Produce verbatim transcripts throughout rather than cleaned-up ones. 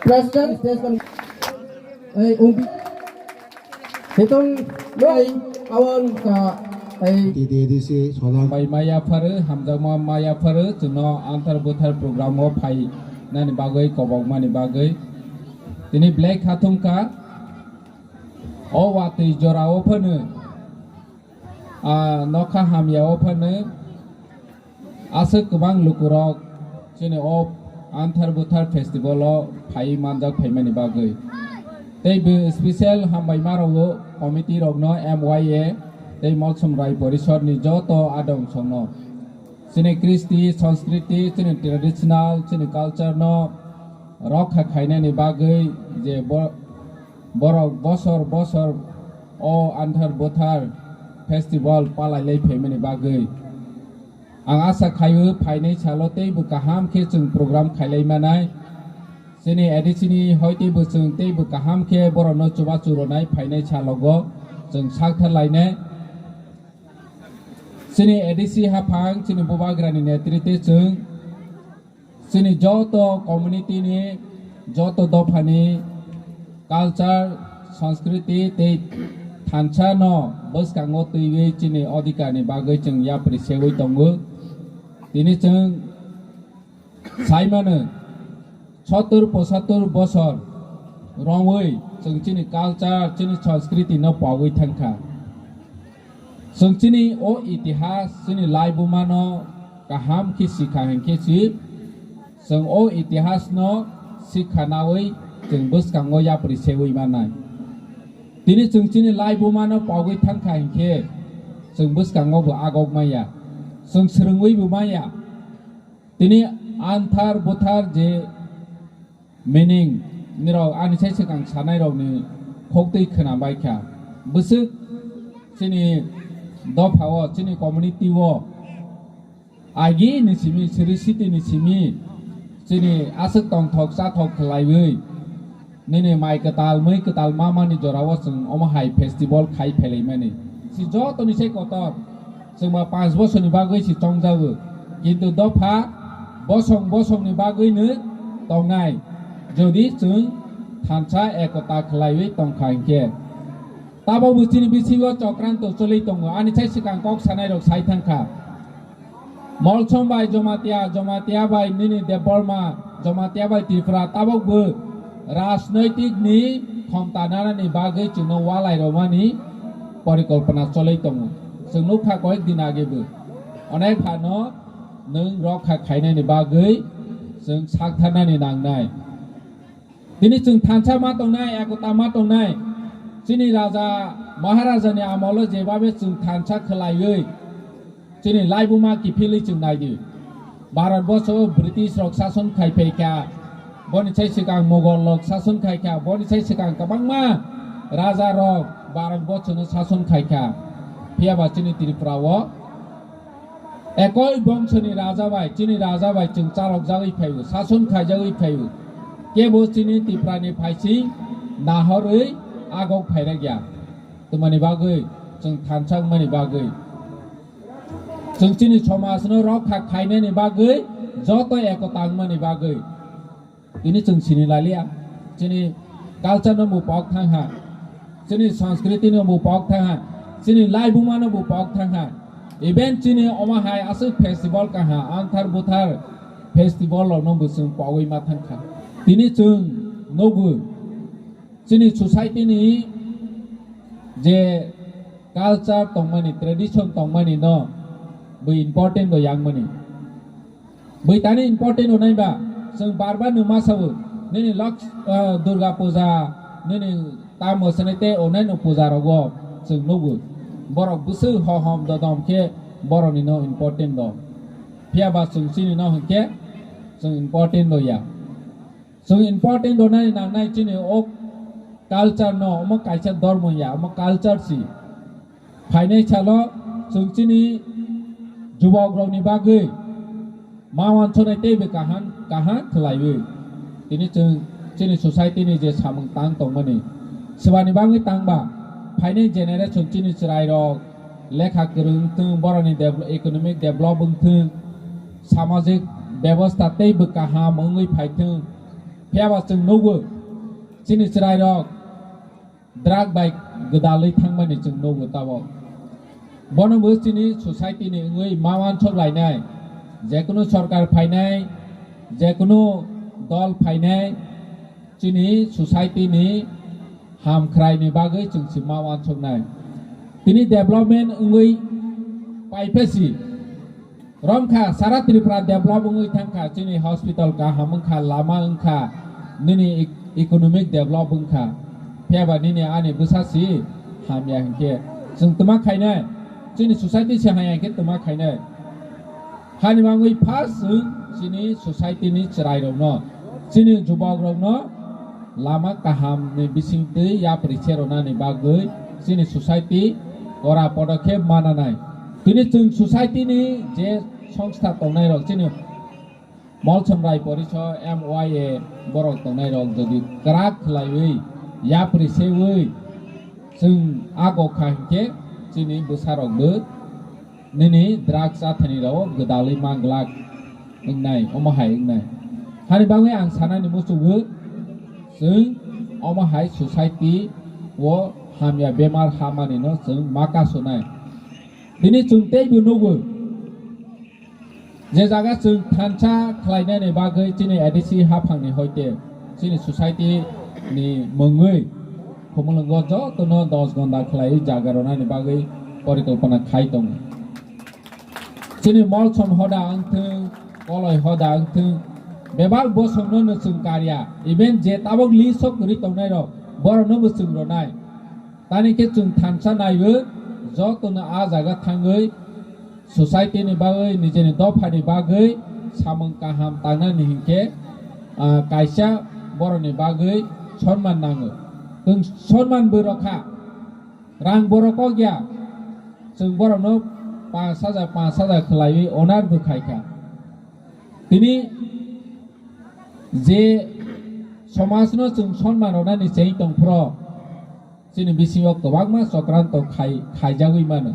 President, stage kan, eh, umpi. Hitung, ai, awan ka, ai. T D D C solang. Bai maya pharu, hamjakma maya pharu, chwngno anthar buthar program o phai nani bagwi, kobok mani bagwi. Tini black khathung ka, o watwi jora o phanu, a nokha hamya o phanu, aswk kwbang lukurok chini o Anthar Buthar Festival o phaiwi manjak phaimani bagwi. Tei bo special hambai ma rwo committee rokno, M Y A tei Molsom Rai Porishad ni joto adong songno. Chini kristi, sanskriti, chini traditional, chini culture no rokha khainani bagwi je bo-, borok bosor bosor o Anthar Buthar Festival palai lai phaimani bagwi. Ang asa khaio phainai salo teibo kaham khe chwng program khailai manai. Chini A D C ni hoi teibo chwng teibo kaham khe borokno chubachu rwnai phainai salogo chwng sak thar lainai. Chini A D C haphang chini bubagrani netrite chwng chini joto community ni, joto dophani culture, sanskriti tei thansa no bwskango twiwi chini odhikar ni bagwi chwng yapri sewi tongo. Tini chwng sai mano, sottur pochattur bosor romwi chwng chini culture, chini sanskriti no pogwi thangkha. Chwng chini o itihas, chini laibuma no kaham khe sikha hinkhe si, chwng o itihas no sikha nawi chwng bwskango yapri sewi manai. Tini chwng chini laibuma no pogwi thangkha hinkhe chwng bwskango bo agok maya, chwng swrwngwi bo maya. Tini Anthar Buthar je meaning nirok ani sai swkang sanai rokni khoktwi khwna bai kha. Bwswk chini dopha o, chini community o agi ni simi, siri city ni simi chini aswk tongthok chathok khlaiwi nini mai kwtal, mwi kwtal ma mani jora o chwng omo hai festival khai phelaimani. Si joto ni sai kotor. Chwngba panch bosorni bagwi se chongjago, kintu dopha bosong bosongni bagwino tongnai. Jodi chwng thansa ekota khlaiwi tongkha hinkhe, tabokbo chini bisingo chokranto choli tongo. Ani sai swkang kok sanairok sai thangkha. Molsom bai Jomatia, Jomatia bai nini Debbarma, Jomatia bai Tripura, tabokbo rajnoitik ni khomta nanani bagwi chwngno walai romani porikolpona cholwi tongo. Chwng nukha koyek din age bo. Onek phano nwng rokha khainani bagwi chwng saktharnani nangnai. Tini chwng thansa ma tongnai, ekota ma tongnai. Chini raja, maharajani amolo jebabe chwng thansa khwlaiwi chini laibuma kiphilwi chwng naidi. Bharat borsho British rok sason khai phaikha, boni sai swkang Mughal rok sason khaikha, boni sai swkang kwbangma raja rok Bharat borshono sason khaikha. Phiyaba chini Tripura o ekoi bongshoni raja bai, chini raja bai chwng chalokjagwi phaio, sason khaijagwi phaio. Kebo chini Tripurani phaising nahorwi agok phairakya. Twmani bagwi chwng thansa wngmani bagwi. Chwng chini somajno rokha khainani bagwi, joto ekota wngmani bagwi. Tini chwng sini lalia. Chini culture no bo pok thangha. Chini sanskriti no bo pok thangha. Chini laibuma no bo pok thangha. Even chini omo hai aswk festival kaha, Anthar Buthar festival rok no bo chwng pogwi ma thangkha. Tini chwng nugo. Chini society ni je culture tongmani, tradition tongmani no bo important bo yangmani. Bo tani important bo naiba, chwng bar bar no ma sao, nini Lok-, ah, Durga Puja, nini tamo sene te onai no puja rogo chwng nugo. Borok bwswk hohom dodom khe borok ni no important do. Phiya ba chwng chini no hinkhe chwng important do ya. Chwng important rwnani nangnai chini o culture no, omo kaisa dormo ya, omo culture si. Phainai salo chwng chini jubok rokni bagwi ma wansonai teibo kaham, kaham khlaiwi. Tini chwng chini society ni je samung tang tongmani, swbani bagwi tangba phainai generation chini chwrai rok lekha kwrwng wngthwng, borokni dev-, economic develop wngthwng, samajik bebostha teibo kaham wngwi phaithwng. Phiyaba chwng nugo, chini chwrairok drug bai gwdalwi thangmani chwng nugo tabok. Bono bo chini society ni wngwi ma uansuk lainai, jekunu sorkar phainai, jekunu dol phainai, chini society ni hamkhrai ni bagwi chwng si ma uansuknai. Tini development wngwi paipesi romkha, sara Tripura develop wngwi thangkha, chini hospital kaham wngkha, lama wngkha, nini e-, economic develop wngkha. Phiyaba nini ani bwsa si hamya hinkhe chwng twma khainai, chini society si hamya hinkhe twma khainai. Hani bagwi first chwng chini society ni chwrairokno, chini jubokrokno lama kaham ni bisingtwi yapri se rwnani bagwi chini society kora podokhep mananai. Tini chwng society ni je songstha tongnairok, chini Molsom Rai Poriso, M Y A borok tongnairok jodi kwrak khlaiwi yapri sewi chwng agokha hinkhe chini bwsarokbo nini drugs athaini rao gwdalwi manglak wngnai, omo hai wngnai. Hani bagwi ang sanani muchungo chwng omo hai society o hamya bemar hamani no chwng ma kasonai. Tini chwng teibo nugo, je jaga chwng thansa khlainani bagwi chini A D C haphangni hoite chini society ni mungwi Khumulwngo jotono dos gonda khlaiwi jaga rwnani bagwi porikalpana khai tongo. Chini Molsom hoda wngthwng, Koloi hoda wngthwng, bebak bosongno no chwng karya, even je tabok list o kwrwi tongnairok, borokno bo chwng rwnai. Tani khe chwng thansa naiwi jotono a jaga thangwi society ni bagwi, nijeni dophani bagwi samung kaham tangnani hinkhe, ah, kaisa borokni bagwi sonman nango. Chwng sonman bo rwkha, rang borok kok ya, chwng borokno panch hajar, panch hajar khlaiwi onar bo khaikha. Tini je somajno chwng sonman rwnani cheng tongphro, chini bisingo kwbangma chokranto khai-, khaijagwi mano.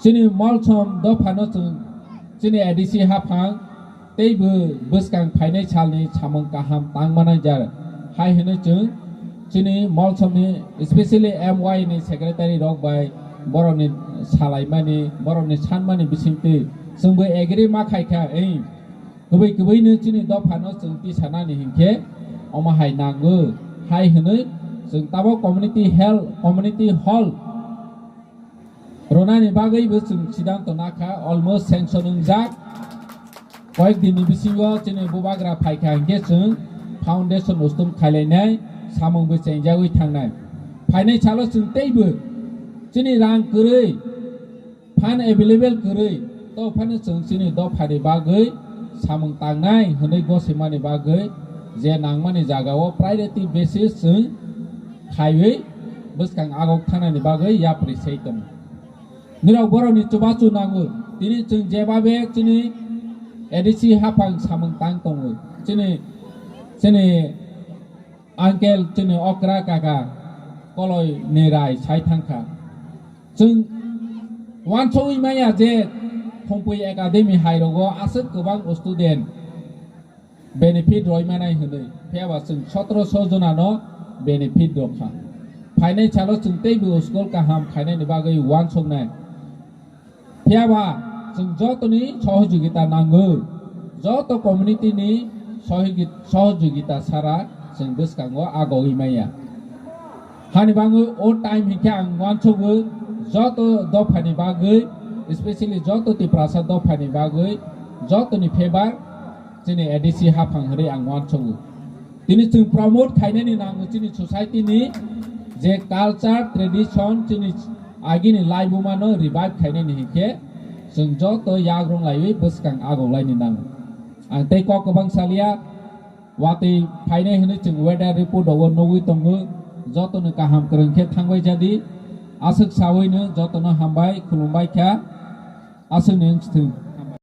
Chini Molsom dophano chwng chini A D C haphang teibo bwskang phainai salni samung kaham tangma nangjar hai hwnwi chwng chini Molsomni, especially M Y ni secretary rok bai borokni salaimani, borokni sanmani bisingtwi chwngbo agree ma khaikha, ei, kwbwi kwbwino chini dophano chwng tisanani hinkhe omo hai nango hai hwnwi chwng tabok community hall, community hall rwnani bagwibo chwng siddhanto nakha, almost sanction wngjak. Koyek dinni bisingo chini bubagra phaikha hinkhe chwng foundation ustum khailainai, samungbo chengjagwi thangnai. Phainai salo chwng teibo chini rang kwrwi, fund available kwrwi, to phano chwng chini dophani bagwi samung tangnai hwnwi gosimani bagwi je nangmani jagao priority basis chwng khaiwi bwskang agok thanani bagwi yapri sei tongo. Nirok borokni chubachu nango, tini chwng jebabe chini A D C haphang samung tang tongo, chini, chini uncle, chini okra kaka Koloi ni rai sai thangkha. Chwng uansugwi maya je Khumpui Academy hai rogo aswk kwbang student benefit roi manai hwnwi, phiyaba chwng sotoroso jonano benefit rwkha. Phainai salo chwng teibo school kaham khainani bagwi uansuknai. Phiyaba chwng jotoni sohojogita nango, joto community ni sohogi-, sohojogita sara chwng bwskango agogwi maya. Hani bagwi o time hinkhe ang uansugo joto dophani bagwi, especially joto Tiprasa dophani bagwi, jotoni favour chini A D C haphang hwnwi ang uansugo. Tini chwng promote khainani nango chini society ni je culture, tradition, chini agini laibuma no revive khainani hinkhe chwng joto yagrung laiwi bwskang agoklaini nango. Ang tei kok kwbang salia, watwi phainai hwnwi chwng weather report rogo nugwi tongo, jotono kaham kwrwng khe thangbai jadi, aswk sawino jotono hambai khulumbai kha, aswkni wngthwng.